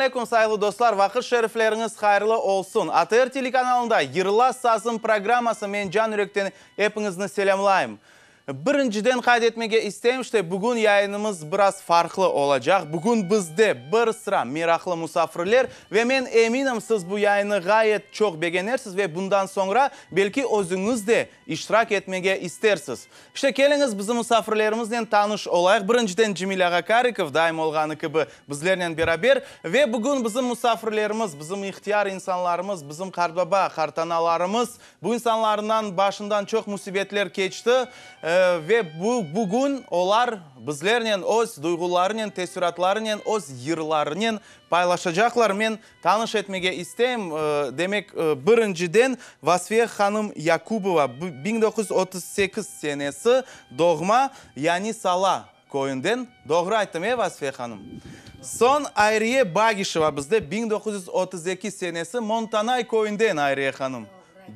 aleyküm, sayğılı dostlar, vaqıt şerifleriñiz hayırlı olsun. ATR telekanalında Yırla sazım programması, men can yürekten epiñizni selâmlayım. Birinciden qayd etmege isteyim, işte bugün yayınımız biraz farqlı olacaq. Bugün bizde bir sıra meraqlı musafirler ve men eminim, siz bu yayını ğayet çoq begenersiz ve bundan soñra belki özüñiz de iştirak etmege istersiz. İşte, keliñiz, bizim musafirlerimiznen tanış olayıq. Birinciden Cemil ağa Karikov, daim olğanı kibi, bizlernen beraber. Ve bugün bizim musafirlerimiz, bizim ihtiyar insanlarımız, bizim qartbaba, qartanalarımız, bu insanlarından başından çoq müsibetler keçti ve bu bugün olar bizlernen öz duyğularınen, teessüratlarınen, öz yırlarınen paylaşacaqlar. Men tanış etmege isteyim. Demek, birinciden Vasfiye hanım Yakubova, 1938 senesi doğma, Yani Sala köyünden. Doğru ayttım, e, Vasfiye hanım? Soñ Ayriye Bagişeva bizde, 1932 senesi, Montanay köyünden, Ayriye hanım.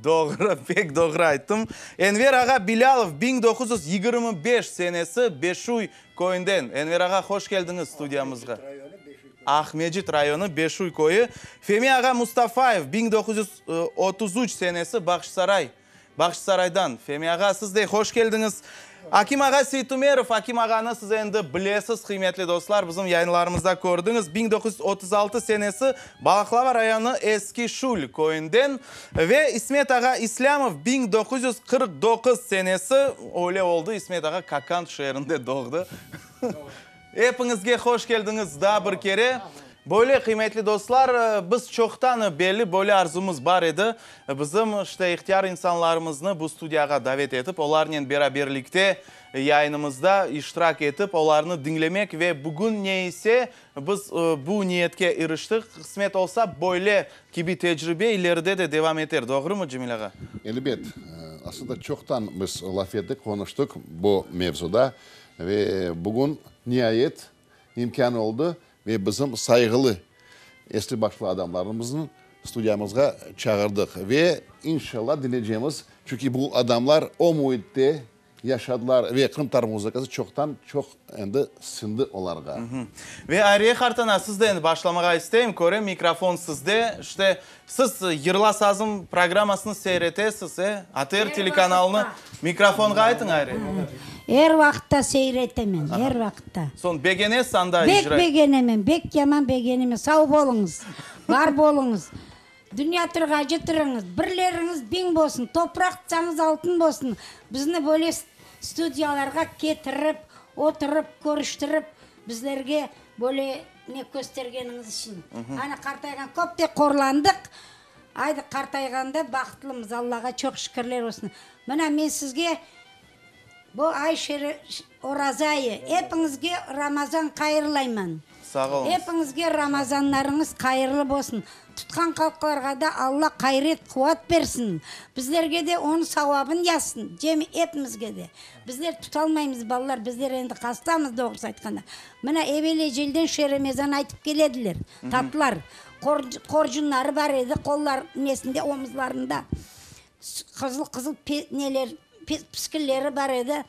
Doğru, pek doğru ayttım. Enver ağa Bilâlov, 1925 senesi, Beşuy köyünden. Enver ağa, hoş keldiñiz studiyamızğa. Aqmescit rayonı, Beşuy köyü. Femi ağa Mustafayev, 1933 senesi, Bağçasaray, Bağçasaraydan. Femi ağa, siz de hoş keldiñiz. Akim ağa Seytumerov, Akim ağanı siz endi bilesiz, qıymetli dostlar, bizim yayınlarımızda kördiñiz. 1936 senesi, Balaqlava rayonı Eski Şül köyünden. Ve İsmet ağa İslâmov, 1949 senesi, öyle oldı, İsmet ağa Kakand şeerinde doğdı. Epiñizge hoş keldiñiz daa bir kere. Böyle, qıymetli dostlar, biz çoqtan belli böyle arzumız bar edi, bizim, işte, ihtiyar insanlarımıznı bu studiyağa davet etip, olarnen beraberlikte yayınımızda iştirak etip, olarnı diñlemek ve bugün ne ise, biz bu niyetke iriştik. Qısmet olsa, böyle kibi tecribe ileride de devam eter. Doğrumı, Cemil ağa? Elbet. Aslında çoqtan biz laf ettik, qonuştıq bu mevzuda. Ve bugün, niayet, imkân oldı ve bizim sayğılı esli-başlı adamlarımıznı studiyamızğa çağırdıq. Ve, inşallah, diñleycemiz, çünki bu adamlar o müitte yaşadılar ve qırımtatar muzıkası çoqtan çoq endi siñdi olarğa. Ve Ayriye qartana, sizden başlamağa isteyim, körem, mikrofon sizde. İşte, Siz Yırla sazım programmasını seyir etesiz, e? ATR telekanalını mikrofonğa aytıñ ayrı. Er vaqıtta seyir etemen, er vaqıtta. Soñ begenesiz anda icra. Bek begenemen, bek yaman begenemen. Sau boluñız, bar boluñız, dünya turğacı turıñız, birleriñiz biñ bolsun, topraq tutsañız altın bolsun. Bizni böyle studiyalarğa ketirip, oturıp, körüştirip, bizlerge böyle Ne köstergeniñiz içün. Ana, qartayğan köp de qorlandıq. Aydı, qartayğanda bahtlımız, Allağa çoq şükürler olsun. Mına, men sizge bu ay oraza ayı, epiñizge Ramazan hayırlayman. Sağ oluñız. Epiñizge Ramazanlarıñız hayırlı bolsun. Tutqan halqlarğa da Alla qayret, quvat bersin. Bizlerge de onıñ savabın yazsın, cemi epimizge de. Bizler tutalmaymız, balalar, bizler endi hastamız, doğrusı aytqanda. Mına, evel-ecelden şeremezan aytıp kelediler, tatlar. Qorcunları bar edi, qollar nesinde, omuzlarında qızıl-qızıl neler, püskülleri bar edi.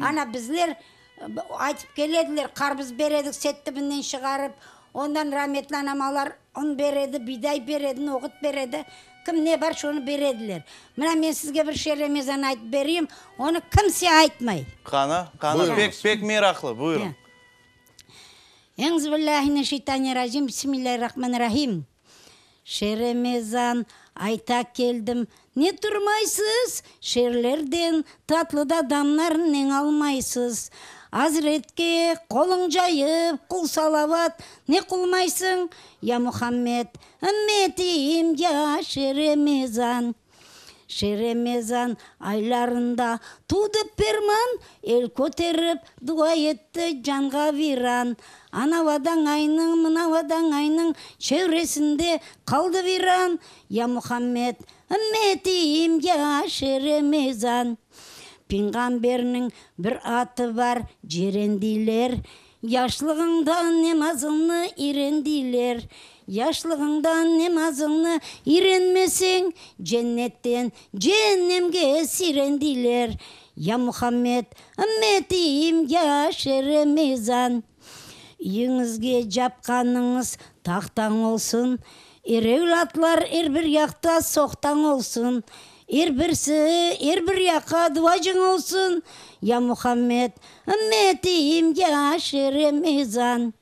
Ana, bizler aytıp kelediler, qarbız beredik set tibinden çıqarıp, ondan rametli anamalar un beredi, biday beredi, noğut beredi, kim ne bar, şonı berediler. Mına, men sizge bir şeremezan aytıp bereyim, onı kimse aytmay. Qana, qana, pek, pek meraqlı, buyurıñ. Euzubillâhimineşşeytanirracim, bismillâhirrahmanirrahim. Şeremezan ayta keldim, ne turmaysız, Şerlerden tatlı da damlar neñ almaysız? Azretke qoluñ cayıp qul salavat ne qulmaysıñ, Ya Muhammed, ümmetim, ya Şeremezan. Şeremezan aylarında tuvdı perman, El köterip dua etti canğa viran. Anavadan aynıñ, mınavadan aynıñ Çevresinde qaldı viran. Ya Muhammed, ümmetim, ya Şeremezan. Peyğamberniñ bir atı bar, Ceren deyler, Yaşlığıñda namazıñnı iren deyler, Yaşlığıñda namazıñnı irenmeseñ, Cennetten ceennemge siren deyler. Ya Muhammed, ümmetim, ya Şeremezan. Üyüñizge capqanıñız tahtañ olsun, Er evlâtlar er bir yaqta soqtañ olsun, Er birsi er bir yaqqa duacıñ olsun, Ya Muhammed, ümmetim, ya Şeremezan.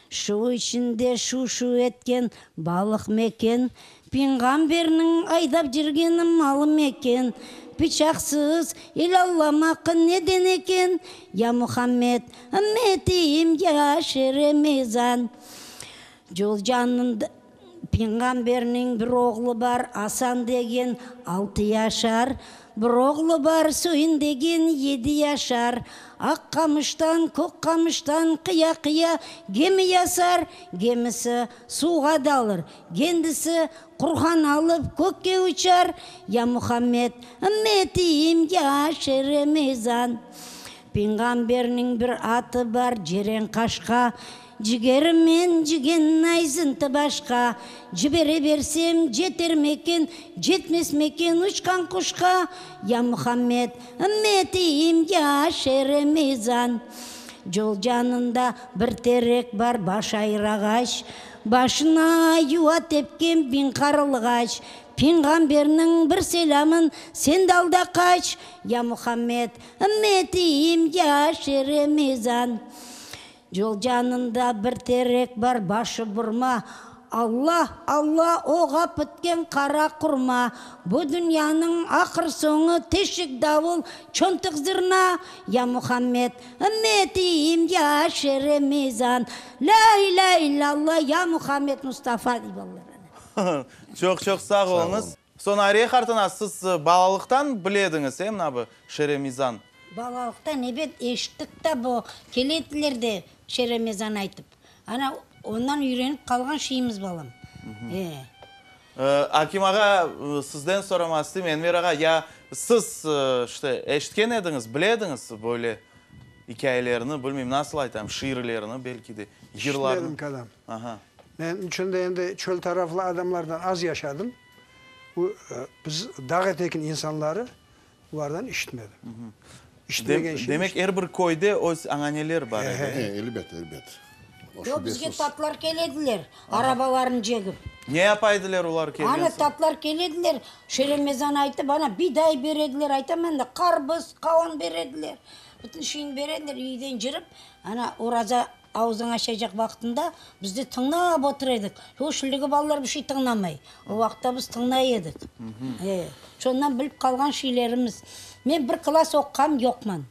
Şu içinde şu-şu etken balıq meken, Peyğamberniñ aydap cürgeni malı meken, Pıçaqsız elâllamaq neden eken, Ya Muhammed, ümmetim, ya Şeremezan. Yol yanında Peyğamberniñ bir oğlu bar, Asan degen, altı yaşar, bir oğlu bar, Söyün degen, yedi yaşar. Aq qamıştan, kök qamıştan qıya-qıya gemi yasar, gemisi suvğa dalır, kendisi Qurhan alıp kökke uçar, Ya Muhammed, ümmetim, ya Şeremezan. Peyğamberniñ bir atı bar, Ceren qaşqa, Cigerimmen cigen ayzıntı başqa, Cibere bersem cetermeken, Cetmesmeken uçqan quşqa, Ya Muhammed, ümmetim, ya Şeremezan. Yol yanında bir terek bar, baş ayırağaç, Başına yuva tepken biñ qarılğaç, Peyğamberniñ bir selâmın sen de al da qaç, Ya Muhammed, ümmetim, ya Şeremezan. Yol yanında bir terek bar, başı burma, Alla, Alla, oğa pitken qara qurma. Bu dünyanıñ ahır-soñu teşik davul, çontıq zırna, Ya Muhammed, ümmetim, ya Şeremezan, Lâ ilâ illâlla, ya Muhammed Mustafa, dey balalar ana. Çoq-çoq sağ oluñız. Soñ Ayriye qartana, siz balalıqtan bile ediñiz, e, mına bu Şeremizan? Balalıqtan, ebet, eşittik da bu, kele ediler de Şeremizan aytıp. Ana, ondan üyrenip qalğan şeyimiz, balam. E. Akim ağa, sizden soramaq isteyim, Enver ağa, ya siz, işte, eşitken ediñiz, bile ediñiz böyle ikâyelerni, bilmeyim, nasıl aytayım, şiirlerni, belki de, yırlarnı? Eşitmedim, kadâm. Aha. Men içün de endi çöl taraflı adamlardan az yaşadım. Bu, biz dağ etekin insanları bulardan işitmedim. İşitmegen şey. Demek, er bir köyde öz añaneler bar edi. E, elbet, elbet. O Yoq, bizge şübesiz. tatlar kelediler, arabalarını cegip. Ne yapa ediler olar kelgen Ana, soñ? tatlar kelediler, şeremezan aytıp, ana, biday berediler, aytam endi, qarbız, qavun berediler, bütün şeyni berediler, üyden cırıp, ana, oraza Avuzıñ açacaq vaqtında biz de tıñlap otura edik. O şimdiki balalar bir şey tıñlamay. O vaqıtta biz tıñlay edik. E, şondan bilip qalğan şeylerimiz. Men bir klass oquğanım yoqman.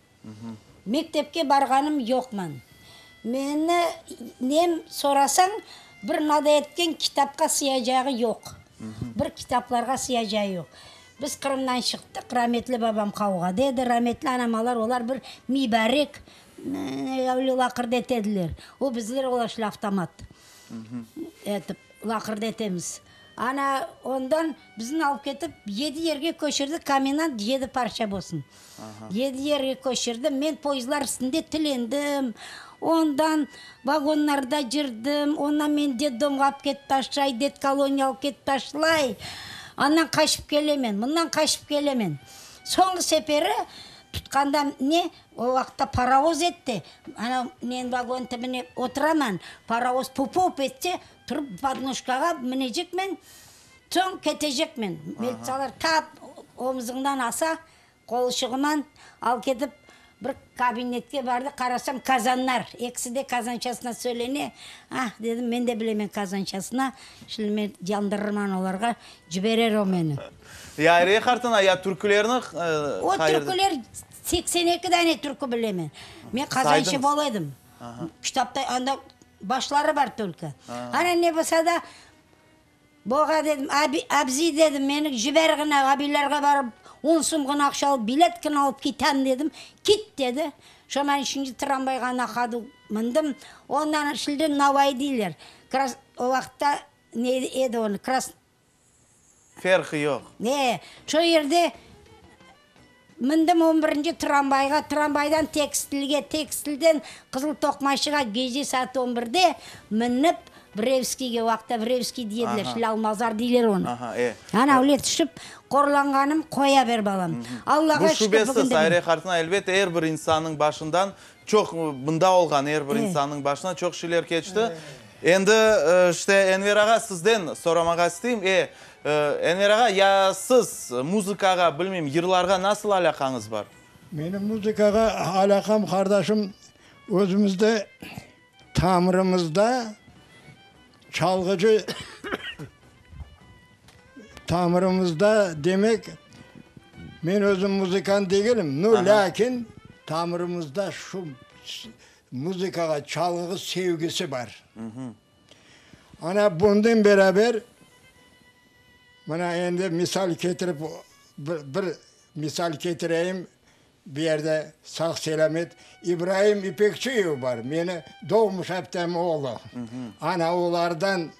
Mektepke barğanım yoqman. Meni nem sorasañ, bir nada etken kitapqa sıyacağı yoq. Bir kitaplarğa sıyacağı yoq. Biz Qırımdan çıqtıq, rametli babam qavğada edi, rametli anam alar, olar bir mibarek Öyle laqırdı etediler. O bizler olar şöyle avtomat etip laqırdı etemiz. Ana ondan bizni alıp ketip yedi yerge köçürdi, komenant yedi parça bolsun. Yedi yerge köçürdi. Men poyezdlar üstünde tilendim. Ondan vagonlarda cırdım. Ondan meni detdomğa alıp ketip taşlay, detkoloniya alıp ketip taşlay. Andan qaçıp kelemen, mından qaçıp kelemen. Soñki seferi tutqanda ne? O vaqıtta parovoz etti. Ana, men vagon tibine oturaman, parovoz pup-pup etse, turıp podnojkağa minecekmen, soñ ketecekmen. Militsalar tap omuzıñdan asa, qoluşığıman al ketip bir kabinetke bardı, qarasam kazanlar, ekisi de kazançasına söylene. Ah, dedim, men de bilemen kazançasına, şimdi men yandırırman olarğa, ciberer o meni. Ya Ayriye qartana, ya türkülerni O türküler 82 dane türkü bilemen. Men qazançı bola edim. Kitapta anda başları bar tolko. Ana ne bolsa da, boğa dedim, abzi dedim, meni jiber ğına, abilerge barıp on sum ğına aqça alıp, bilet ğına alıp ketem dedim. Kit dedi. Şo men üçünci tramvayğa na hodu mindim. Ondan şimdi Navayı deyler. O vaqıtta ne edi onı, Kras. Ferqı yoq. E, şo yerde mindim on birinci tramvayğa, tramvaydan tekstilge, tekstilden Qızıl Toqmaşığa gece saat on birde minip Vrevskiyge, o vaqıtta Vrevskiy dey ediler, şimdi Almazar deyler onı. Aha, e. Ana öyle tüşip, qorlanğanım qoya ber, balam. Allağa Bu şükür, bugün şübesiz, de. Ayre qartana, elbette, er bir insannıñ başından. Çoq mında olğan er bir insannıñ başına çoq şeyler keçti. Endi, işte, Enver ağa, sizden soramağa isteyim. E, Enver ağa, ya siz muzıkağa, bilmeyim, yırlarğa nasıl alâqañız bar? Menim muzıkağa alâqam, qardaşım, özümizde, tamırımızda çalğıcı tamırımızda demek, men özüm muzıkant degilim, no, lâkin tamırımızda şu muzıkağa, çalğığa sevgisi bar. Ana bunden beraber, mına endi misal ketirip, bir misal ketireyim, Bu yerde sağ-selâmet İbraim İpekçiyev bar, meni doğmuş aptem oğlu. Ana olardan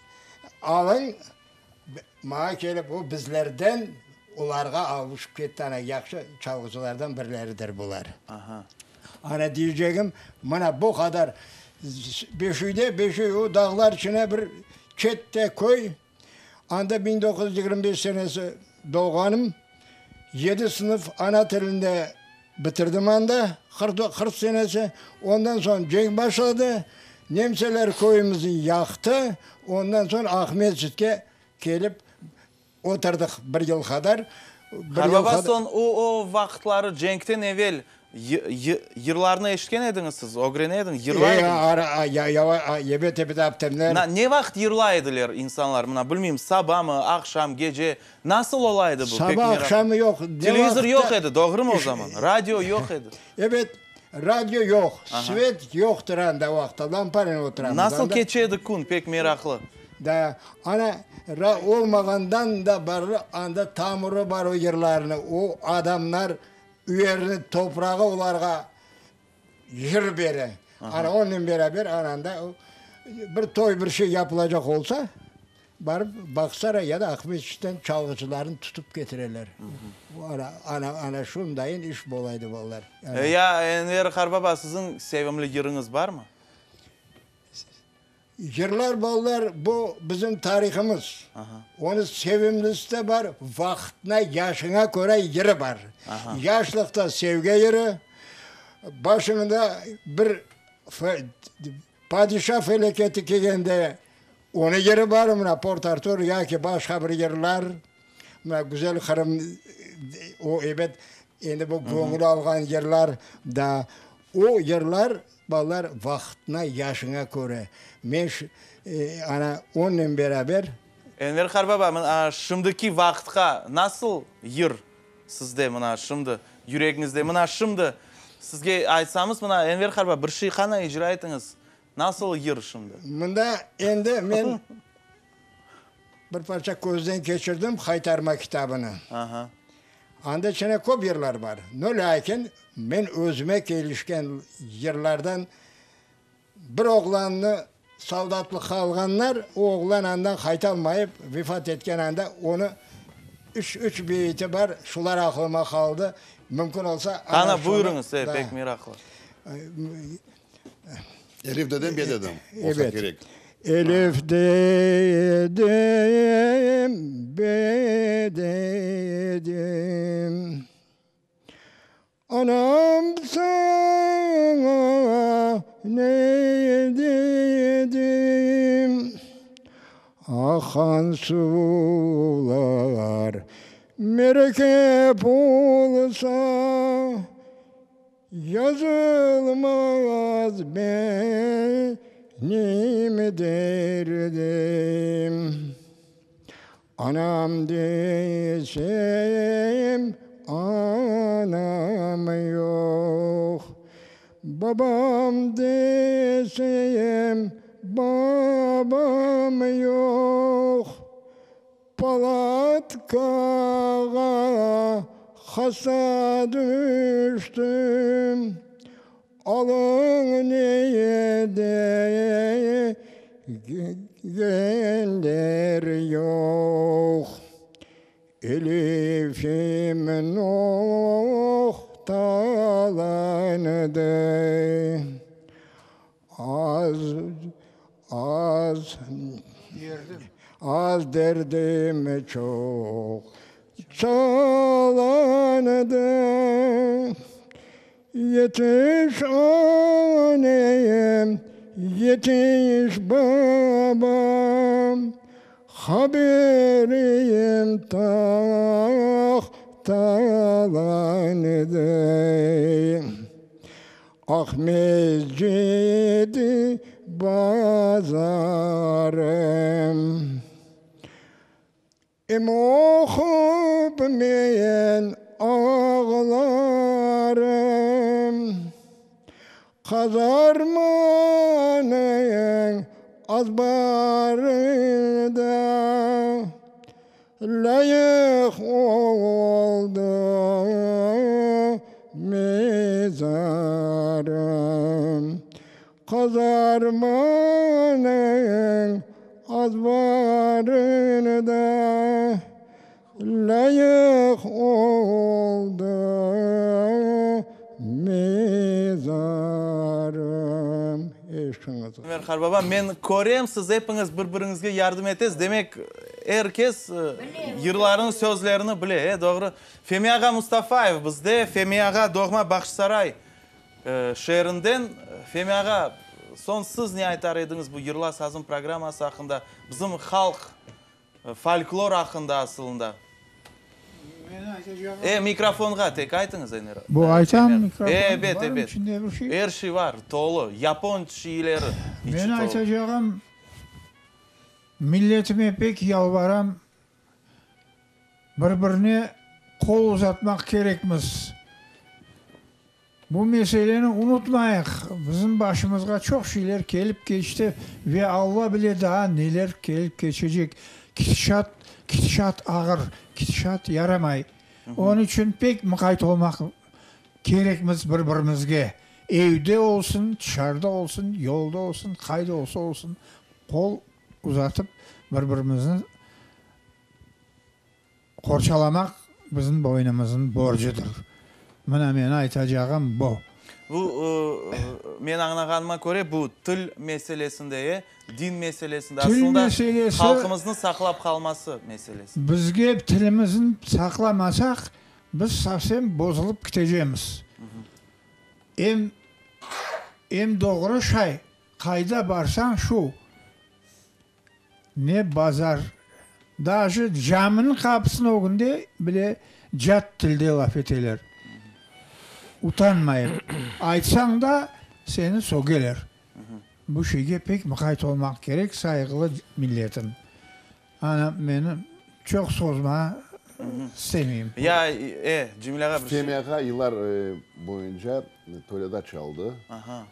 alıñ, maña kelip o bizlerden olarğa avuşıp ketti, ana yahşı çalğıcılardan birleridir bular. Ana deycegim, mına bu qadar Beşüyde, Beşüy o dağlar içine bir çette köy, Anda 1925 senesi doğğanım, yedi sınıf ana tilinde bitirdim anda, 40 senesi. Ondan soñ cenk başladı, nemseler köyümizni yaqtı, ondan soñ Aqmescitke kelip oturdıq bir yıl qadar. Qarbaba, soñ o vaqıtları cenkten evel Yırlarnı eşitken ediñiz siz, ögrene ediñiz, yırlay ediñiz? Ebet, ebet, aptemler. Ne vaqıt yırlay ediler insanlar, mına, bilmeyim, sabamı, aqşam, gece, nasıl ola edi bu? Saba, aqşamı yoq. Televizor yoq edi, doğrumı o zaman? Radio yoq edi. Ebet, radio yoq, svet yoqtır anda o vaqıtta, lampanen oturamız. Nasıl keçe edi kün, pek meraqlı. Da, ana, olmağandan da barı, anda tamırı bar o yırlarnı, o adamlar Üyerini toprağı olarğa yır bere. Ana onnen beraber ananda bir toy, bir şey yapılacaq olsa, barıp Bağçasaray ya da Aqmescitten çalğıcılarnı tutıp ketireler. Ana, ana, ana şundayın iş bola edi balalar. Ya Enver qarbaba, siziñ sevimli yırıñız barmı? Yırlar, balalar, bu bizim tarihımız. Onıñ sevimlisi de bar, vaqtına, yaşıña köre yırı bar. Yaşlıqta sevgi yırı, başıñda bir padişa feleketi kelgende onıñ yırı bar, mına Port-Artur yaki başqa bir yırlar, mına Güzel Qırım, o ebet, endi bu göñül alğan yırlar da, o yırlar Balalar vaqtına, yaşına köre. Men ana onnen beraber. Enver qarbaba, mına şimdiki vaqıtqa nasıl yır sizde mına şimdi, yüregiñizde? Mına şimdi sizge aytsamız, mına Enver qarbaba, bir şey qana icra etiñiz, nasıl yır şimdi? Mında endi men bir parça közden keçirdim Haytarma kitabını. Aha. Anda içine köp yırlar bar. No lâkin men özüme kelişken yırlardan bir oğlannı soldatlıqqa alğanlar, o oğlan andan qaytalmayıp vefat etken anda onı üç, üç beyiti bar, şular aqlıma qaldı. Mümkün olsa ana Qana, şunı, buyurıñız, e, da. pek meraqlı. Elif dedim, be dedim, olsa Evet. kerek. Elif dedim, be dedim, Anam saña ne dedim? Aqan suvlar merekep olsa, Yazılmaz benim derdim. Anam desem, anam yoq, Babam desem, babam yoq. Palatkağa hasta tüştim, Alıñ ne degenler yoq. Elifim noqtalandı. Az, az, az derdim çoq çalandı. Yetiş aneyim, yetiş babam, Haberim tahtalandı. Aqmescit bazarım. Em oqup men ağlarım, Qazarmanıñ azbarında Lâyıq oldı mezarım. Qazarmanıñ azbarında Lâyıq oldı mezarım. Eşiñizge. Enver qarbaba, men körem, siz epiñiz bir-biriñizge yardım etesiz, demek, er kes yırlarnıñ sözlerini bile, e, doğru? Femi ağa Mustafayev bizde, Femi ağa doğma Bağçasaray Şeerinden Femi ağa, soñ siz ne aytar ediñiz bu Yırla sazım programması aqqında, bizim halq folklor aqqında asılında? Men aytacağım. E, mikrofonğa tek aytıñız, Enver. Bu aytam mikrofon, Ebet, barmı ebet. içinde bir şey? Er şey var, tolu, yapon şiileri içi Men tolu. aytacağım, milletime pek yalvaram, Bir-birine qol uzatmaq kerekmiz. Bu meseleni unutmayıq, bizim başımızğa çoq şeyler kelip keçti ve Alla bile daa neler kelip keçecek. Ketişat, ketişat ağır, ketişat yaramay. Onıñ içün pek muqayt olmaq kerekmiz bir-birimizge. Evde olsun, tışarıda olsun, yolda olsun, qayda olsa olsun, qol uzatıp bir-birimizni Qorçalamaq bizim boynumıznıñ borcudır. Mına meni aytacağım bu. Bu, men añlağanıma köre, bu til meselesinde, e, din meselesinde, Til aslında meselesi, halqımıznı saqlap qalması meselesi. Bizge tilimizni saqlamasaq, biz sovsem bozulıp kitecemiz. Em, em doğru şay, qayda barsañ şu. Ne bazar, daje caminiñ qapısınıñ ögünde bile cat tilde laf eteler. Utanmayıp aytsañ da, seni sögeler. Bu şeyge pek muqayt olmaq kerek, sayğılı milletim. Ana, meni çoq sozma istemeyim. Ya, e, Cemil ağa bir şey. Femi ağa yıllar boyunca toylada çaldı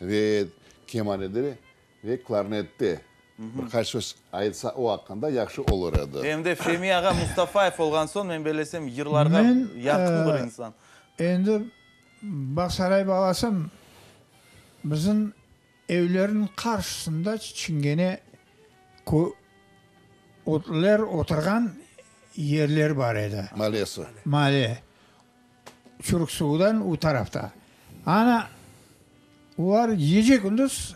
ve kemanede Ve klarnette bir qaç söz aytsa o aqqında yahşı olur edi. Em de Femi ağa Mustafayev olğan soñ, men bellesem, yırlarğa Men, yaqın bir insan. Endi Bağsaray balasım, bizim evlerniñ qarşısında çingene kö-otler oturğan yerler bar edi. Malesi. Male. Çurük-Suvdan u tarafta. Ana, olar gece-kündüz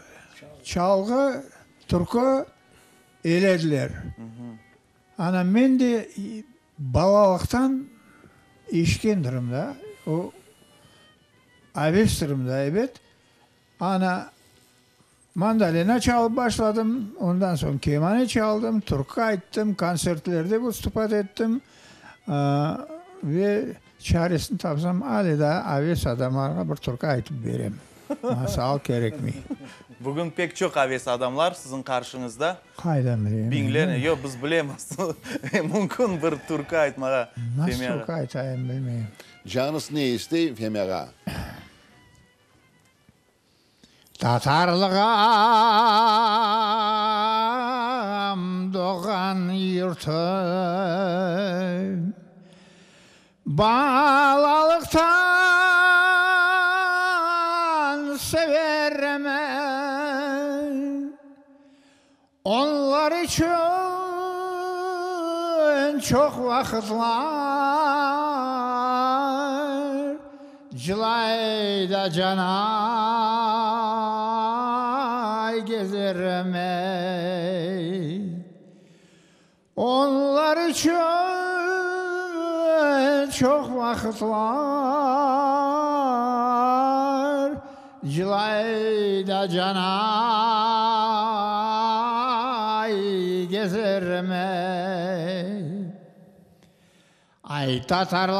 çalğı, türkü elediler. Ana, men de balalıqtan eşitkendirim da, o avestirim da, ebet. Ana, mandolina çalıp başladım, ondan soñ kemane çaldım, türkü ayttım, kontsertlerde vıstupat ettim. Ve çaresini tapsam, ale daa aves adamlarğa bir türkü aytıp berem. Masal kerekmey. Bugün pek çoq aves adamlar siziñ qarşıñızda. Qaydan bileyim? Biñlernen. Yoq, biz bilemiz. Mümkün bir türkü aytmağa, Femi ağa. Nasıl türkü aytayım, bilmeyim. Canıñız ne istey, Femi ağa? Tatarlığım doğğan yurtum, Balalıqtan severim. Onlar içün çoq vaqıtlar cılay da canay gezerim, ey. Onlar içün çoq vaqıtlar. Cılay da canay gezerim ey. Ay tatarlar,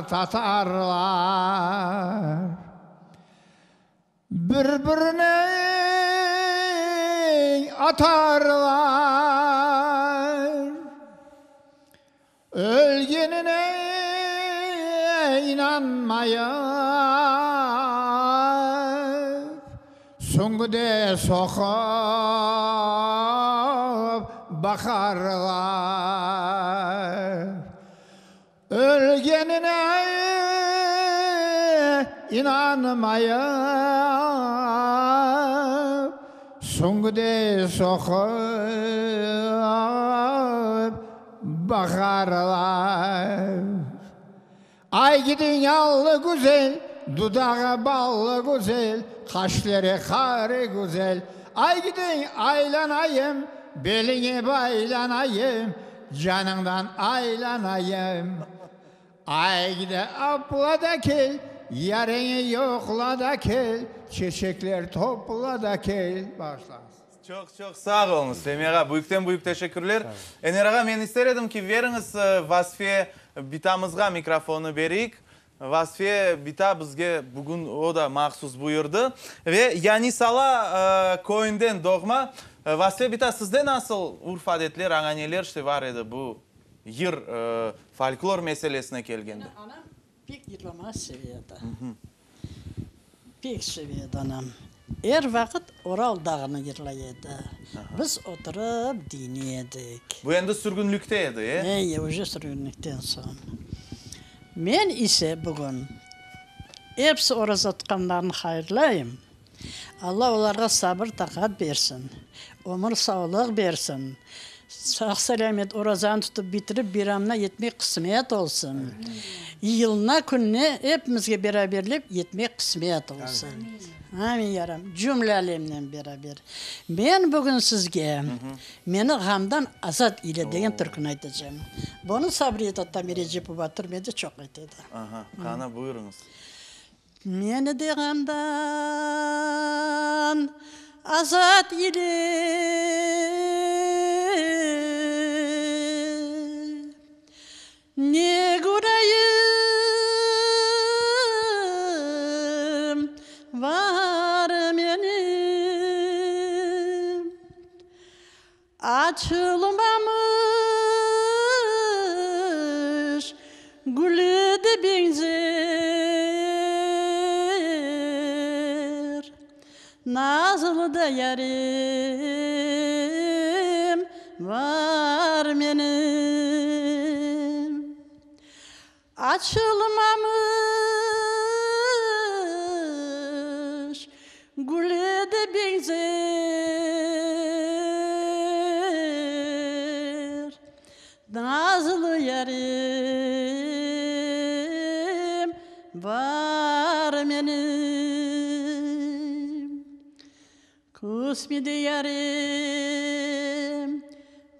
tatarlar, Bir-birine atarlar. Ölgenine inanmayıp, Süngüde soqıp baqarlar. Ölgenine inanmayıp, Süngüde soqıp baqarlar. Ay gidiñ allı güzel, Dudağı ballı güzel, Qaşları qara güzel. Ay gidiñ aylanayım, Beliñe baylanayım, Canıñdan aylanayım. Ay gidi apla da kel, Yarıñı yoqla da kel, Çeçekler topla da kel. Bağışlañız. Çoq çoq sağ oluñız, Femi ağa, büyükten büyük teşekkürler. Ener ağa, men ister edim ki, veriñiz Vasfiye bitamızğa mikrofonnı bereyik. Vasfiye bita bizge bugün o da mahsus buyurdı. Ve Yanisala köyünden doğma. Vasfiye bita, sizde nasıl urf-adetler, añaneler işte bar edi bu yır, folklor meselesine kelgende? Meni anam pek yırlamağa seve edi. Pek seve edi anam. Er vaqıt Oral dağını yırlay edi. Biz oturıp diñley edik. Bu endi sürgünlikte edi, e? Eye, uje sürgünlikten soñ. Men ise bugün episi oraza tutqanlarnı hayırlayım. Alla olarğa sabır-taqat bersin, ömür sağlıq bersin, sağ-selâmet orazanı tutıp bitirip bayramına yetmek qısmet olsun. Yılına kününe epimizge beraberlep yetmek qısmet olsun. Amin, ya Rabbim, cümle alemnen beraber. Men bugün sizge Meni ğamdan azat eyle degen türküni aytacağım. Bunı Sabriye tatam Erecepova türmede çoq ayta edi. Aha, qana, buyurıñız. Meni de ğamdan azat eyle. Ne günayım var menim, Açılmamış güle de beñzer, Nazlı da yarim var menim. Açılmamış güle de beñzer, Nazlı yarim bar menim. Küsmedi yarim,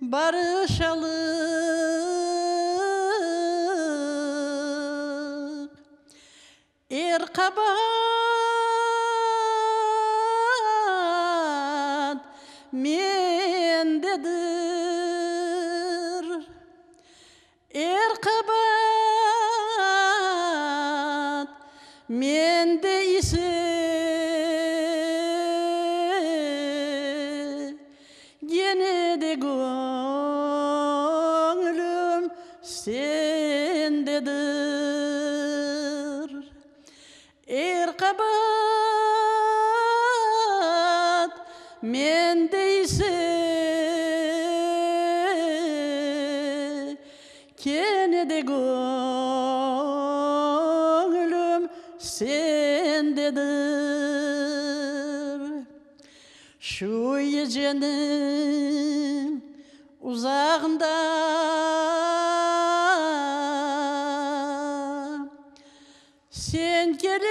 barışalıq, Er qabaat mendedir. Er qabaat mende ise, Gene de göñlüm sendedir. Er qabaat mende ise, Kene de göñlüm sendedir. Şu geceniñ uzağında. Sen kelesiñ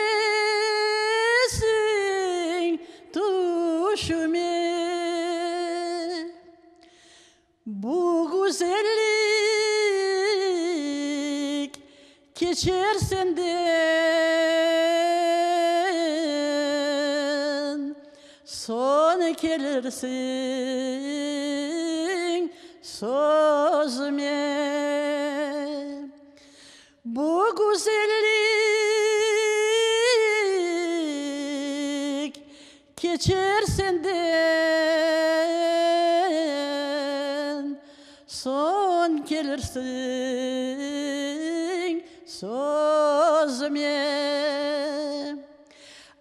tüşüme, Bu güzellik keçer senden. kelirsiñ sözüme. Bu güzellik keçer senden, soñ kelirsiñ sözüme.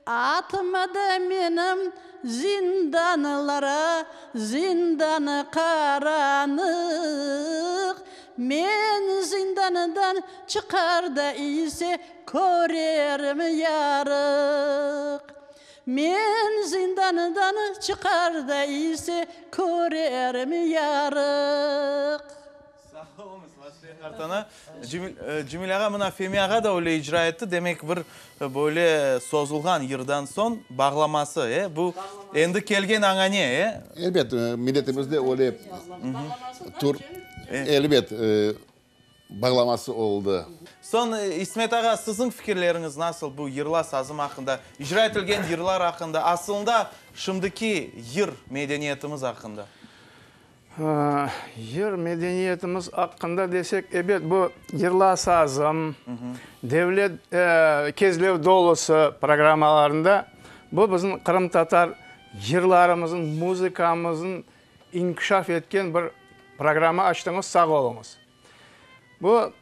Atma da menim zindanlara, zindan qaranıq. Men zindandan çıqar da ise körerim yarıq. Men zindandan çıqar da ise körerim yarıq. Sağ oluñız, Vasfiye qartana. Cemil ağa, mına Femi ağa da öyle icra etti, demek bir böyle sozulğan yırdan soñ bağlaması, e, bu endi kelgen añane, e? Elbet, milletimizde öyle tür, elbet, bağlaması oldı. Soñ, İsmet ağa, siziñ fikirleriñiz nasıl bu yırla sazım aqqında, icra etilgen yırlar aqqında, asılında şimdiki yır medeniyetimiz aqqında? Yır medeniyetimiz aqqında desek, ebet, bu Yırla sazım, Devlet Kezlev dolusı programmalarında bu bizim qırımtatar yırlarımızın, muzıkamızın inkişaf etken bir programma açtıñız, sağ oluñız. Bu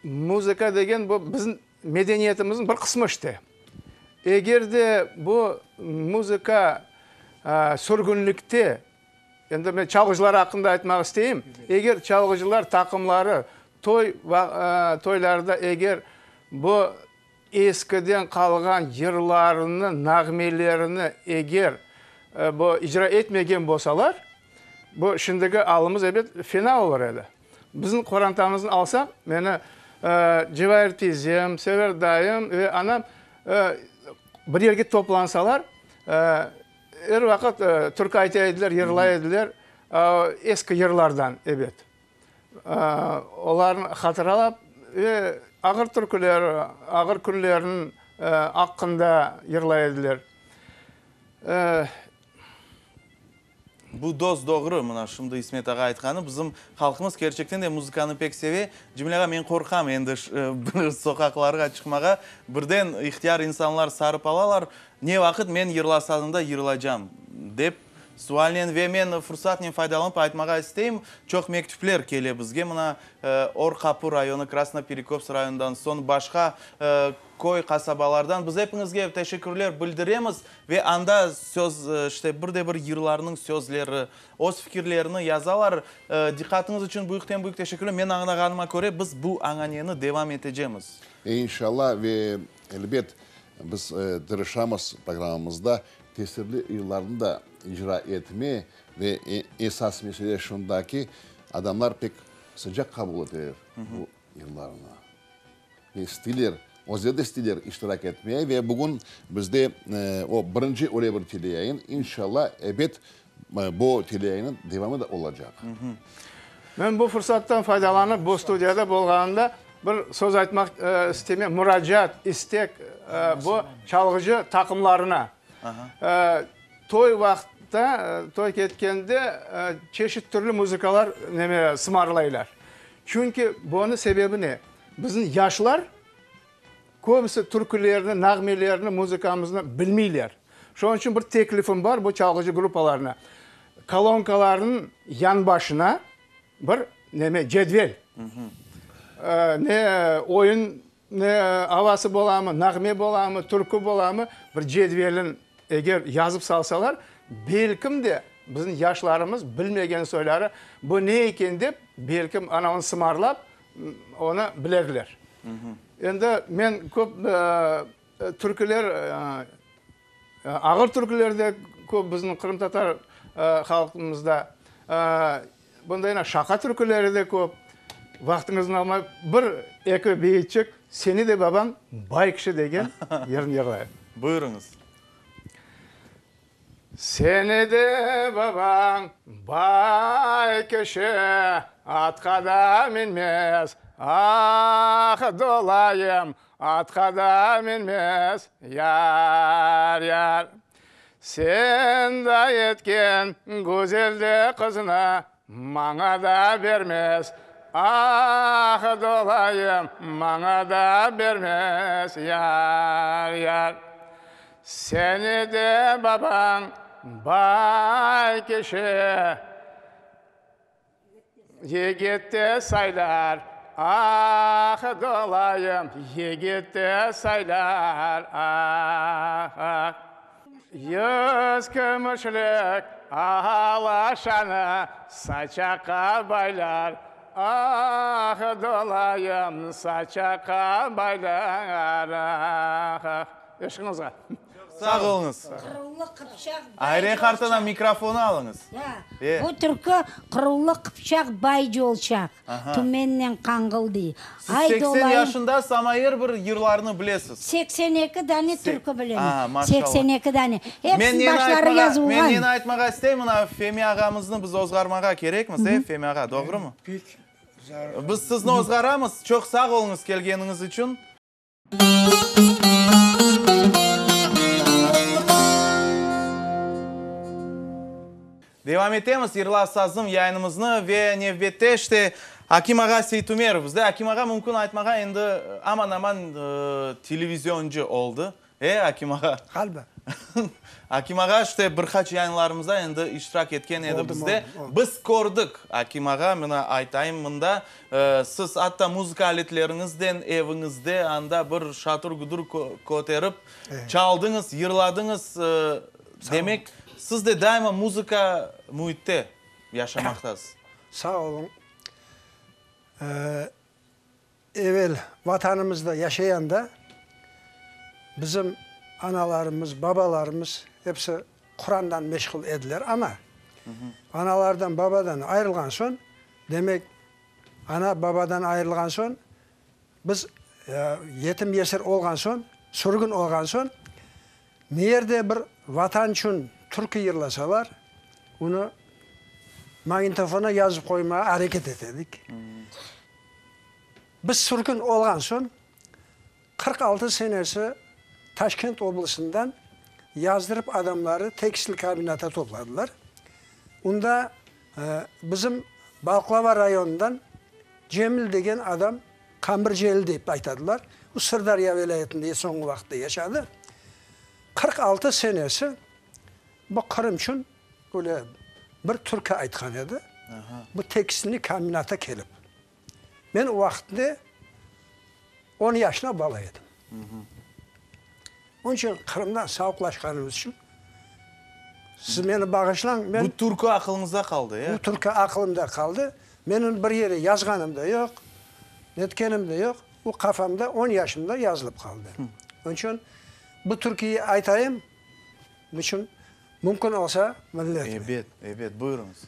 muzıka degen bu bizim medeniyetimizniñ bir qısmı işte. Eger de bu muzıka sürgünlikte, endi men çalğıcılar aqqında aytmaq isteyim, eger çalğıcılar taqımları toy toylarda eger bu eskiden qalğan yırlarını, nağmelerini eger bu icra etmegen bolsalar, bu şimdiki alımız ebet fena olur edi. Bizim qorantamıznı alsaq, meni Cevair tiyzem, Sever dayım ve anam bir yerge toplansalar, er vaqıt türkü ayta ediler, yırlay ediler, eski yırlardan, ebet. Olarnı hatıralap ve ağır türküler, ağır künlerniñ aqqında yırlay ediler. Bu dos-doğru, mına şimdi İsmet ağa aytqanı, bizim halqımız kerçekten de muzıkanı pek seve. Cemil ağa, men qorqam endi bir soqaqlarğa çıqmağa, birden ihtiyar insanlar sarıp alalar, ne vaqıt men yırlasazımda yırlacam, dep sualnen ve men fursatnen faydalanıp aytmağa isteyim, çoq mektüpler kele bizge, mına Or Qapu rayonı, Krasnoperekopsk rayonından soñ başqa köy, qasabalardan. Biz epiñizge teşekkürler bildiremiz ve anda söz, işte, bir de bir yırlarnıñ sözleri, öz fikirlerini yazalar. Diqqatıñız içün büyükten-büyük teşekkürler. Men añlağanıma köre, biz bu añaneni devam etecemiz. İnşallah ve elbet, biz tırışamız programmamızda tesirli yırlarnı da icra etme ve esas mesele şunda ki, adamlar pek sıcaq qabul eteler bu yırlarnı. Ve isteyler, özleri de isteyler iştirak etmeye ve bugün bizde o birinci öyle bir teleyayın, inşallah, ebet, bu teleyayınıñ devamı da olacaq. Men bu fırsattan faydalanıp, bu studiyada bolğanımda bir söz aytmaq istemem, muracaat, istek bu çalğıcı taqımlarına. Toy vaqıtta, toy ketkende çeşit türlü muzıkalar neme sımarlaylar. Çünki bunıñ sebebi ne? Bizim yaşlar köbüsi türkülerni, nağmelerni, muzıkamıznı bilmeyler. Şonıñ içün bir teklifim bar bu çalğıcı gruppalarına. Kolonkalarnıñ yanbaşına bir neme, cedvel, ne oyun ne avası bolamı, nağme bolamı, türkü bolamı, bir cedvelin eger yazıp salsalar, belkim de bizim yaşlarımız bilmegen soyları bu ne eken dep, belkim ana onı sımarlap, Onı bilerler. Endi men köp türküler, ağır türküler de köp bizim qırımtatar halqımızda. Bunday şaqa türküleri de köp. Vaqtıñıznı almay, bir, eki beyitçik Seni de babañ bay kişi degen yırnı yırlayım. Buyurıñız. Seni de babañ bay kişi, atqa da minmez, ah, dolayım, atqa da minmez, yar-yar. Sen da etken güzel de qıznı maña da bermez, Ah, dolayım, maña da bermez, yar, yar. Seni de babañ bay kişi. Yigit de saylar, ah, dolayım, yigit de saylar, ah, ah. Yüz kümüşlik alaşanı saçaqqa baylar, ah, dolayım, saçaqqa baylar, ah, ah. Eşiñizge. Sağ oluñız. Qıruvlı qıpçaq bay Ayre qartana, mikrofonı alıñız. Ya, bu türkü Qıruvlı qıpçaq bay colçaq, tümennen qañğıl dey. Siz 80 yaşındasız, amma er bir yırlarnı bilesiz. 82 dane türkü bilem. 82 dane. Hepsiniñ başları yazılğan. Men neni aytmağa isteyim, mına Femi ağamıznı biz ozğarmağa kerekmiz, e, Femi ağa, doğrumı? Pek zarur. Biz sizni ozğaramız. Çoq sağ oluñız kelgeniñiz içün. Devam etemiz Yırla sazım yayınımıznı ve nevbette işte Akim ağa Seytumerov bizde. Akim ağa mümkün aytmağa endi aman-aman televizioncı oldı. E, Akim ağa? Ğaliba. Akim ağa işte bir qaç yayınlarımızda endi iştirak etken edi bizde. Biz kördik, Akim ağa, mına aytayım mında, siz atta muzıka aletleriñizden eviñizde anda bir şatır-güdür köterip çaldıñız, yırladıñız. Demek, siz de daima muzıka müitte yaşamaqtasız. Sağ oluñ. Evel Vatanımızda yaşayanda bizim analarımız, babalarımız episi Qurandan meşğul ediler, amma analardan, babadan ayırılğan soñ, demek, ana, babadan ayırılğan soñ, biz yetim-yesir olğan soñ, sürgün olğan soñ, ne yerde bir Vatan içün türkü yırlasalar, onı magnitofona yazıp qoymağa areket etedik. Biz sürgün olğan soñ, 46 senesi Taşkent oblastından yazdırıp adamları tekstil kombinata topladılar. Onda bizim Balqlava rayonından Cemil degen adam, Qambır Celil dep aytadılar, o Sırdarya vilâyetinde soñki vaqıtta yaşadı. 46 senesi bu Qırım içün öyle bir türkü aytqan edi. Bu tekstilniy kombinata kelip. Men o vaqıtnı on yaşında bala edim. Onıñ içün Qırımdan savuqlaşqanımız içün siz meni bağışlañ, men... Bu türkü aqılıñızda qaldı, ya? Bu türkü aqılımda qaldı. Men onı bir yere yazğanım da yoq, netkenim de yoq. O qafamda on yaşımda yazılıp qaldı. Onıñ içün bu türküyi aytayım, niçün mümkün olsa milletime. Ebet, ebet, buyurıñız.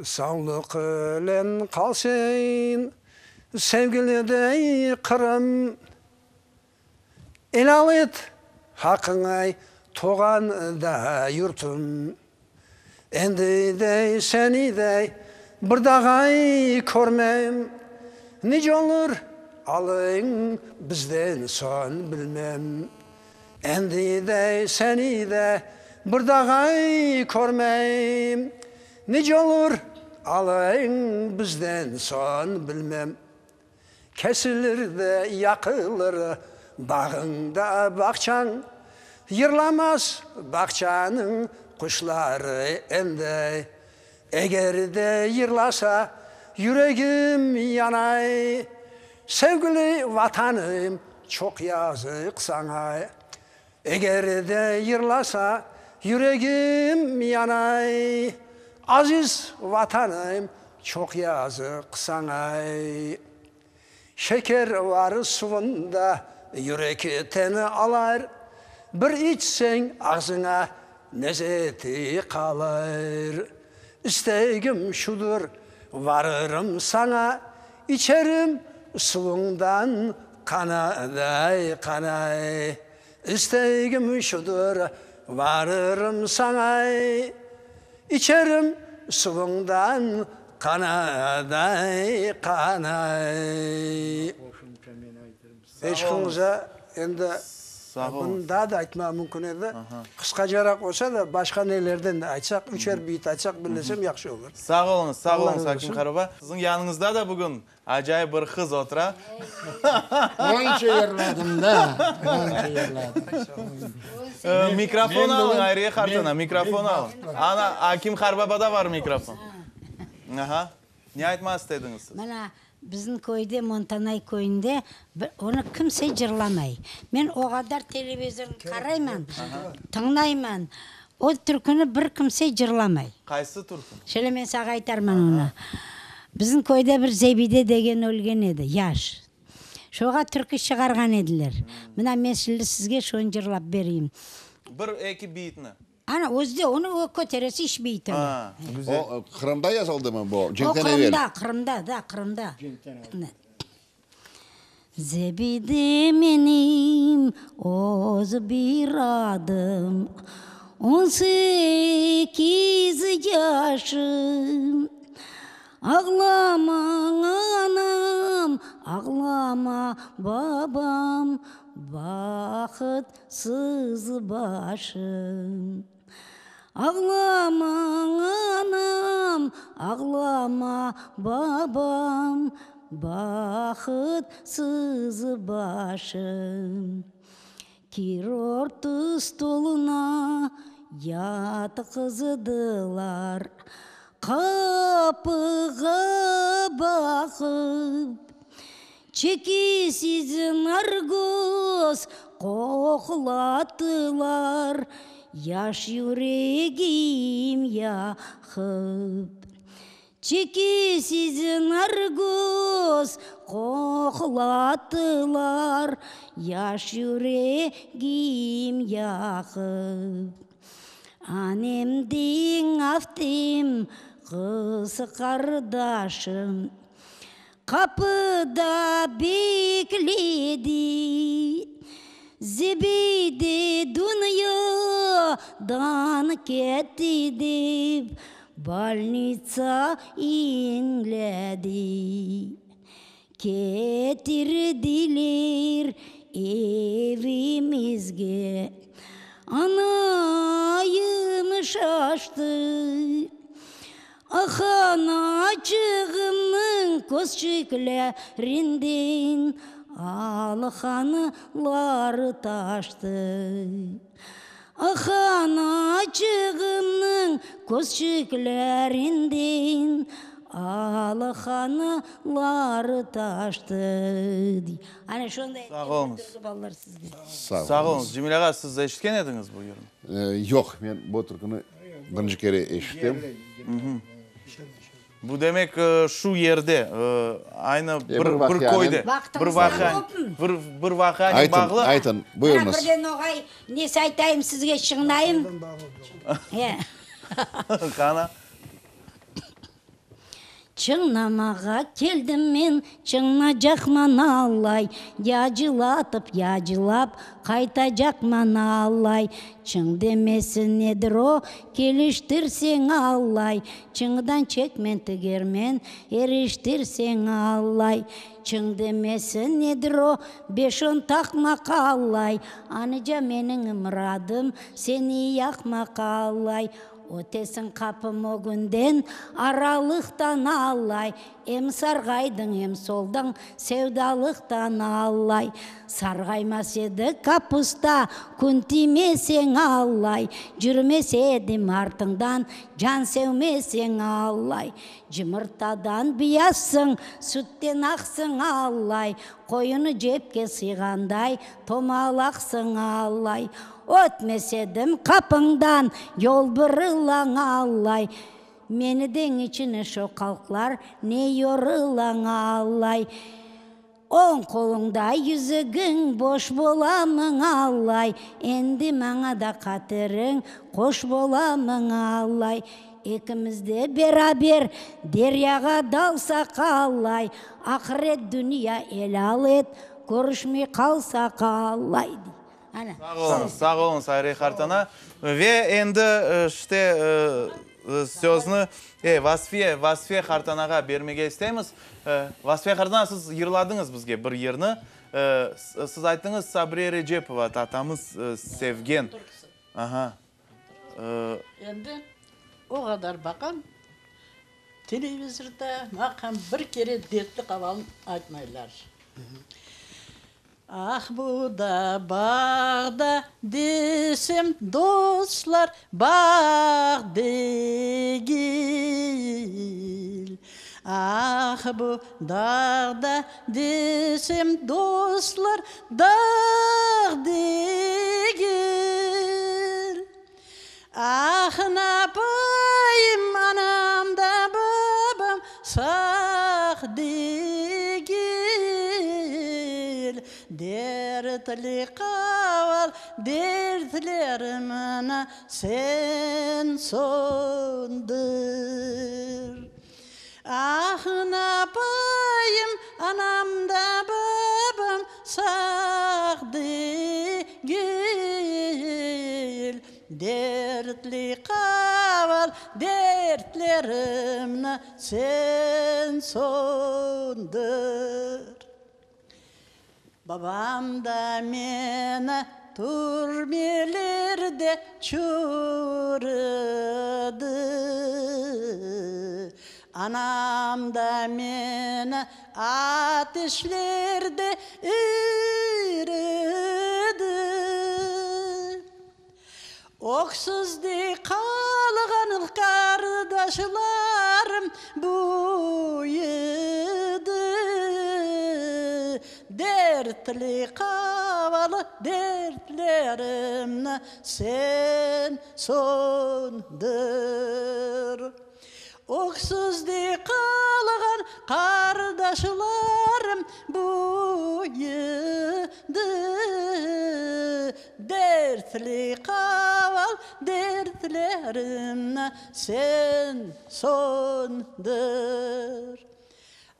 Sağlıq ilen qal sen, sevgili dey Qırım. Elâl et haqqıñay, toğan da yurtum. Endi dey seni dey bir dağay körmem. Nice olur alıñ bizden soñ bilmem. Endi de seni de bir dağay körmeyim, Nice olur alıñ bizden soñ bilmem. Kesilir de yaqılır bağıñ da bağçañ, Yırlamaz bağçanıñ quşları endi. Eger de yırlasa, yüregim yanay, Sevgili Vatanım, çoq yazıq saña. Eger de yırlasa, yüregim yanay, Aziz Vatanım, çoq yazıq saña. Şeker var suvunda, yürek teni alar, Bir içseñ ağzıña nezeti qalır. İstegim şudur, varırım saña, İçerim suvuñdan qanaday qanay. İstegim şudur, varırım saña, İçerim suvuñdan qanaday qanay. Eşqıñıza endi. Sağ oluñız. Bunı daa da aytmağa mümkün edi. Qısqacaraq olsa da, başqa nelerden de aytsaq, üçer beyit aytsaq, billesem yahşı olur. Sağ oluñız, sağ oluñız, Akim qartbaba. Siziñ yanıñızda da bugün acayip bir qız otura. Onca yırladım da, onca yırladım. Mikrofon alıñ, Ayriye qartana, mikrofon alıñ. Ana, Akim qartbabada var mikrofon. Aha. Ne aytmaq istediñiz siz? Mına, bizim köyde, Montanay köyünde, onı kimse cırlamay. Men o qadar televizornı qarayman, tıñlayman, o türküni bir kimse cırlamay. Qaysı türkü? Şöyle men sağa aytarman onı. Bizim köyde bir Zebide degen ölgen edi, yaş. Şoğa türkü çıqarğan ediler. Mına, men şimdi sizge şonı cırlap bereyim. Bir, eki beyitni. Ana, özü de onı o köteresi iş beyt öyle. A, güzel. O, Qırımda yazıldımı bu, O cenkten evel? Qırımda, Qırımda, da, Qırımda. Cenkten evel. Zebide menim öz bir adım, On sekiz yaşım. Ağlama, anam, ağlama, babam, Bahıtsız başım. Ağlama, anam, ağlama, babam, Bahıtsız başım. Kir ortı stoluna yatqızdılar, Qapığa baqıp, Çekisiz nargos qoqlattılar, Yaş yüregim yaqıp. Çekisiz nargos qoqlattılar, Yaş yüregim yaqıp. Anemdiñ aftim qız qardaşım, Qapıda bekledi. Zibide dünyadan ketti dep, Bolnitsa iñledi. Ketirdiler evimizge. Anayım şaştı. Ah, anaçığımnıñ közçiklerinden alqanlar taştı. Ah, anaçığımnıñ közçiklerinden alqanlar taştı, dey. Ana şonday Sağ oluñız. balalar sizge. Sağ oluñız. Cemil ağa, siz eşitken ediñiz bu yırnı? Yoq, men bu türküni birinci kere eşitem. Bu demek, şu yerde, aynı bir köyde, bir vaqianen, bir vaqianen bağlı. Aytın, aytın, buyurıñız. Mına birden oğay nesi aytayım sizge, çıñlayım. Qana. Çıñnamağa keldim men, çıñnacaqman allay, Yacılatıp, yacılap, qaytacaqman allay. Çıñ demesi nedir o, keliştirseñ allay, Çıñdan çekmen tigermen, eriştirseñ allay. Çıñ demesi nedir o, beş-on taqmaq allay, Anıca meniñ muradım, seni yaqmaq allay. Ötesiñ qapım ögünden, aralıqtan allay, Em sarğaydıñ, em soldıñ, sevdalıqtan allay. Sarğaymas edi kapusta, kün tiymeseñ allay, Cürmes edim artıñdan, can sevmeseñ allay. Cımırtadan biyazsıñ, sütten aqsıñ allay, Qoyunı cepke sıyğanday, tomalaqsıñ allay. Ötmes edim qapıñdan, yol burılañ allay, Meni deñ içine şo qalqlar ne yorılañ allay. Oñ qoluñda yüzügiñ boş bolamıñ allay, Endi maña da qatiriñ qoş bolamıñ allay. Ekimiz de beraber deryağa dalsaq allay, Aqıret dünya elâl et, körüşmey qalsaq allay. Sağ oluñız, sağ oluñız, Ayriye qartana. Ve endi işte sözni Vasfiye, Vasfiye qartanağa bermege isteymiz. Vasfiye qartana, siz yırladıñız bizge bir yırnı. Siz ayttıñız, Sabriye Recepova tatamız sevgen. Aha. Endi o qadar baqam, televizorda baqam, bir kere dertli qavalnı aytmaylar. Ah, bu da bağda desem, dostlar, bağ degil. Ah, bu dağda desem, dostlar, dağ degil. Ah, napayım, anam da babam sağ degil, Dertli qaval dertlerimni sen söndür. Ah, napayım, anam da babam sağ degil, Dertli qaval dertlerimni sen söndür. Babam da meni türmelerde çürüdi, Anam da meni ateşlerde iridi. Öksüzdey qalğan qardaşlarım büyüdi, Dertli qavalı dertlerimni sen söndür. Öksüzdey qalğan qardaşlarım büyüdi, Dertli qaval dertlerimni sen söndür.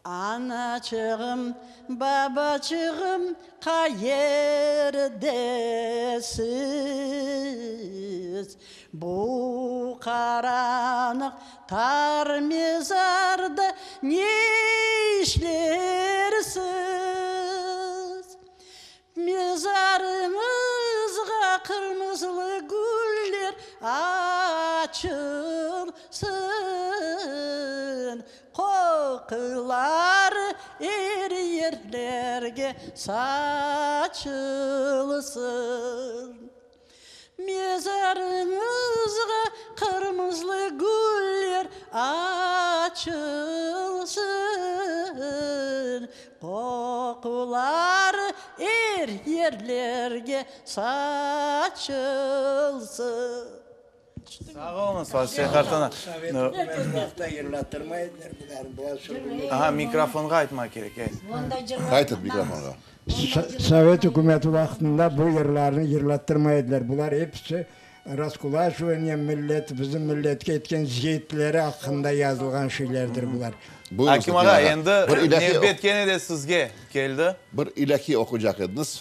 Anaçığım, babaçığım qayerdesiz? Bu qaranıq tar mezarda ne işlersiz? Mezarıñızğa qırmızılı güller açılsın, Qoquları er yerlerge saçılsın. Mezarıñızğa qırmızılı güller açılsın, Qoquları er yerlerge saçılsın. Sağ oluñız, Vasfiye qartana. Aha, mikrofonğa aytmaq kerek. Aytın mikrofonğa. Sovet ükümeti vaqtında bu yırlarnı yırlattırmay ediler. Bular episi raskulaşivaniye millet, bizim milletke etken ziyetleri aqqında yazılğan şeylerdir bular. Akim ağa, endi nevbet kene de sizge keldi. Bir ilâhiy oquycaq ediñiz.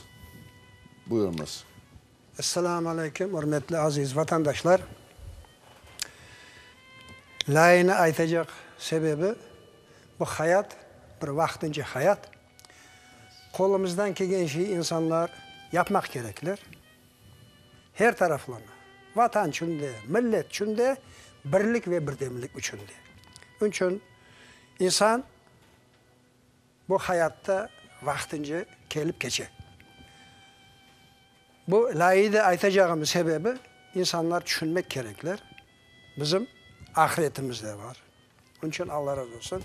Buyurıñız. Esselamu aleyküm, ürmetli aziz vatandaşlar! Lâini aytacaq sebebi, bu hayat bir vaqtınca hayat. Qolumızdan kelgen şeyi insanlar yapmaq kerekler. Her taraflama, Vatan içün de, millet içün de, birlik ve birdemlik içün de. Onıñ içün insan Bu hayatta vaqtınca kelip keçe. Bu lâide aytacağımın sebebi, insanlar tüşünmek kerekler, bizim ahretimiz de bar. Onıñ içün Alla razı olsun.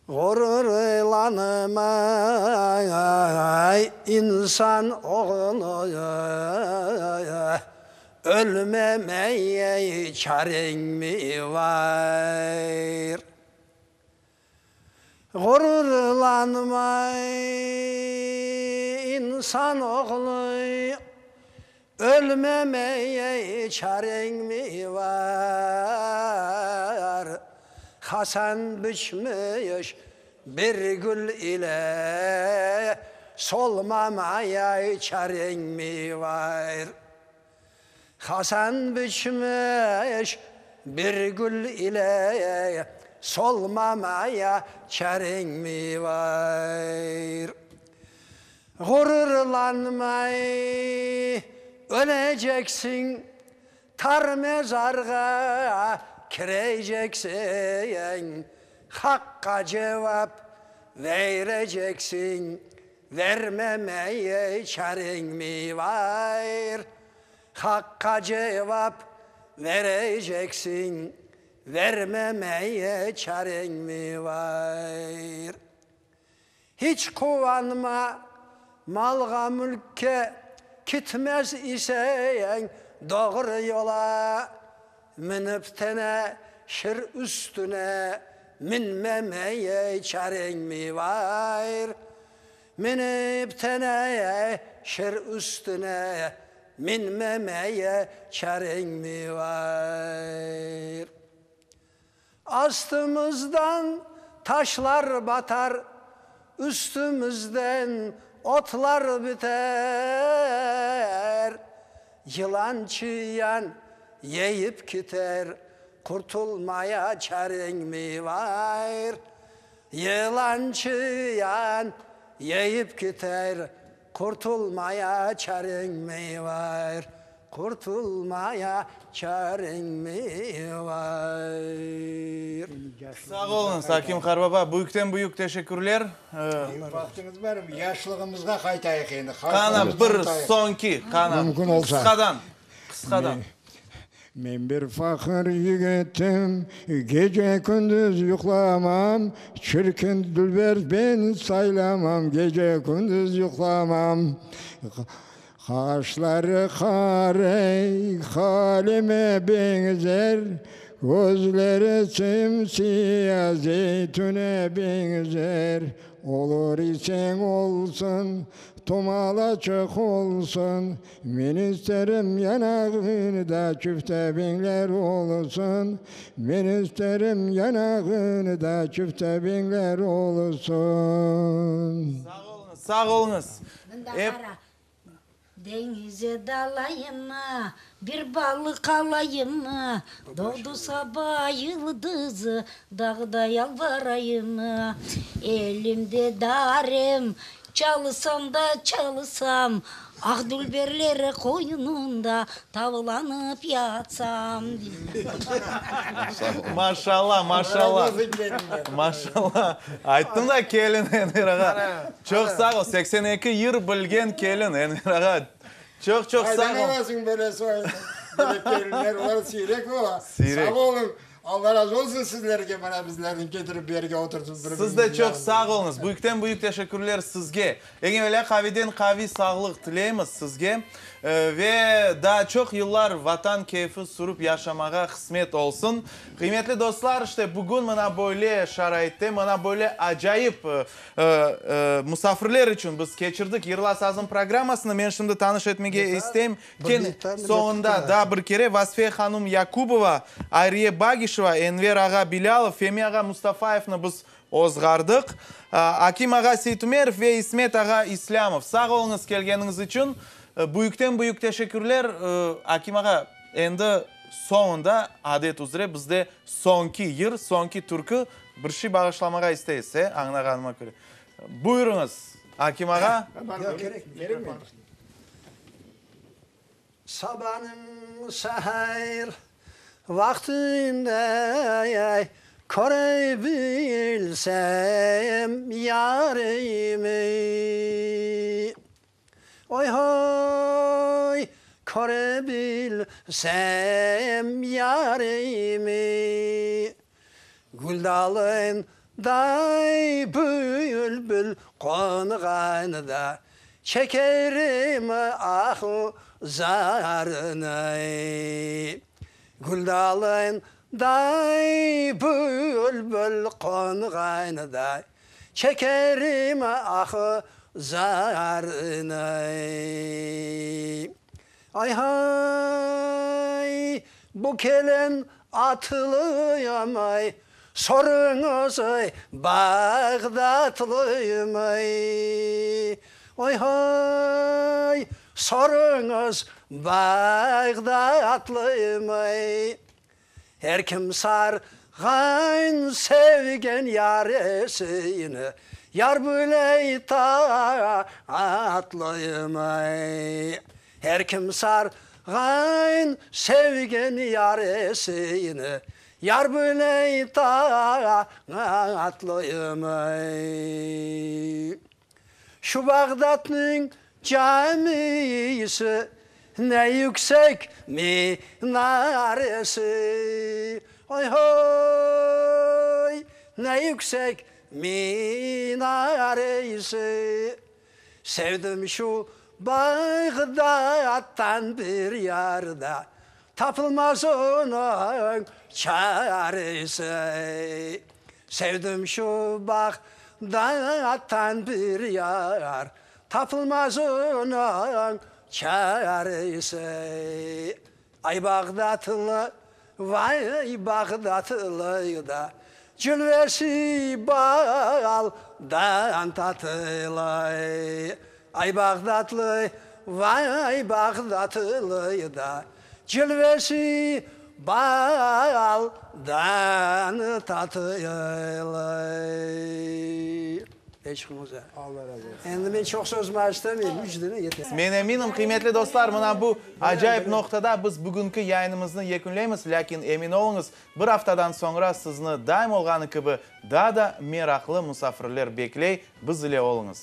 Ğururlanma, insan oğlu, ölmemeye çareñ mi var? Ğururlanma, insan oğlu, ölmemeye çareñ mi var? Hasan biçmiş bir gül ile solmamaya çareñ mi var? Hasan biçmiş bir gül ile. Solmamaya çareñ mi var? Ğururlanmay öleceksiñ, Tar mezarğa kireceksiñ, Haqqa cevap vereceksiñ, Vermemeye çareñ mi var? Haqqa cevap vereceksiñ, Vermemeye çareñ mi var? Hiç quvanma, malğa-mülkke kitmez iseñ doğru yola, Minip tene şir üstüne minmemeye çareñ mi var? Minip tene şir üstüne minmemeye çareñ mi var? Astımızdan taşlar batar, üstümizden otlar biter. Yılan çıyan yeyip kiter, qurtulmaya çareñ mi var? Yılan çıyan yeyip kiter, Qurtulmaya çareñ mi var? Qurtulmaya çareñ mi var? Sağ oluñız, Akim qarbaba, büyükten-büyük teşekkürler. Vaqtıñız barmı? Yaşlığımızğa qaytayıq endi. Qana, bir soñki, qana, Mümkün olsa. qısqadan, qısqadan. Men bir faqır yigitim, gece-kündüz yuqlamam, Çirkin dülber ben saylamam, gece-kündüz yuqlamam. Qaşları qara, qaleme beñzer, Közleri sim-siya, zeytüne beñzer. Olur iseñ olsun, tomalaçıq olsun, Men isterim yanağında çifte biñler olsun, Men isterim yanağında çifte biñler olsun. Sağ oluñız, sağ oluñız. Mında qara, deñize dalayımmı, bir balıq alayımmı, Doğdu saba yıldızı, dağda yalvarayımmı, Elimde darem, Çalısam da çalısam, aq dülberler qoynunda tavlanıp yatsam. Maşallah, maşallah. Maşallah. Ayttım da kelin Enver ağa. Çoq sağ ol. 82 yır bilgen kelin Enver ağa. Çoq çoq sağ ol. Qaydan alasıñ böyle soy, böyle kelinler? Olar siyrek ola. Siyrek. Sağ oluñ. Alla razı olsun sizlerge, mana bizlerni ketirip bu yerge oturtıp bir Siz de çoq sağ oluñız. Büyükten büyük teşekkürler sizge. Eñ evelâ qaviden qaviy sağlıq tileymiz sizge ve daa çoq yıllar Vatan keyfi sürüp yaşamağa qısmet olsun. Qıymetli dostlar, işte bugün mına böyle şaraitte, mına böyle acayip musafirler içün biz keçirdik Yırla sazım programmasını. Men şimdi tanış etmege isteyim. Kene soñunda daa bir kere Vasfiye hanum Yakubova, Ayriye Bagişeva, Enver ağa Bilâlov, Femi ağa Mustafayevni biz ozğardıq. Akim ağa Seytumerov ve İsmet ağa İslâmov. Sağ oluñız kelgeniñiz içün. Büyükten-büyük teşekkürler. Akim ağa, endi soñunda, adet üzre, bizde soñki yır, soñki türkü, bir şey bağışlamağa isteysiz, e, añlağanıma köre. Buyurıñız, Akim ağa. Yoq, kerekmey. Sabanıñ seher vaqtinde köre bilsem yarimi, Oy-hoy, köre bilsem yarimi, Gül dalınday bülbül qonğanda, Çekerim ah-u zarını. Gül dalınday bülbül qonğanda, Çekerim ah-u zarını. Ay-hay, bu kelen atlıyam ay, Sorıñız, Bağdatlıyım ay. Ay-hay, sorıñız, Bağdatlıyım ay. Er kim sarğan sevgen yaresini, Yar böyle tatlımı? Er kim sarğan sevgen yaresini, Yar böyle tatlımı? Şu Bağdatnıñ camisi, Ne yüksek minaresi, Oy-hoy, ne yüksek minaresi. Sevdim şu Bağdattan bir yar da, Tapılmaz onıñ çaresi. Sevdim şu Bağdattan bir yar, Tapılmaz onıñ çaresi. Ay Bağdatlı, vay Bağdatlı da, Cilvesi baldan tatlı. Ay Bağdatlı, vay Bağdatlı da, Cilvesi baldan tatlı. Eşqiñize. Alla razı olsun. Endi men çoq sözüm istemeyim, üç dene yeter. Men eminim, qıymetli dostlar, mına bu acayip noqtada biz bugünki yayınımıznı yekünleymiz, lâkin emin oluñız, bir aftadan soñra sizni daim olğanı kibi daa da meraqlı musafirler bekley, biz ile oluñız.